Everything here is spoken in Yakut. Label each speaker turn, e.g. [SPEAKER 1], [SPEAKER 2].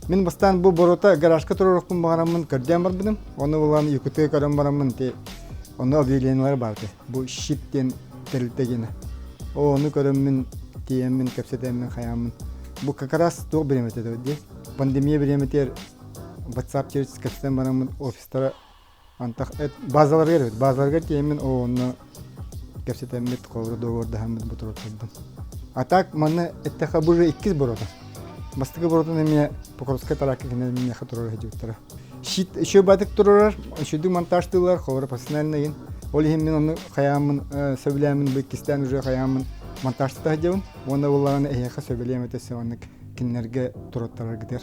[SPEAKER 1] Мин бастаан бу боруота гаражка туруорукпун баҕараммын көрдөөн барбытым. Ону булан Якутия көрөн бараммын ти онно объявлениелар баар этэ. Бу щит диэн тэрилтэ гиэнэ. О ону көрөммүн тиийэммин кэпсэтэммин хайааммын. Бу как раз туох бириэмэтэ этэ дии. Пандемия бириэмэтигэр WhatsApp через кэпсэтэн бараммын офистара Антах базаларыгар эбит. Базаларыгар тиийэммин оо онно кэпсэтэммит, холобура договордаһаммыт бу туруордум. А так манна эттэхэ бу уже иккис борота. Бастакы боротун эмиэ Покровскай тараакка кинилэр миэхэ туруора сылдьыбыттара. Щит еще батык турарар, үчүгдүк монтажтыыллар, холобура профессиональный Ол иһин мин ону хайааммын сөбүлээммин бу иккистээн уже хайааммын монтажта сылдьабын. Уонна буоллаҕына эһиэхэ сөбүлэм этэ оннук кинилэргэ туруоттараргытыгар.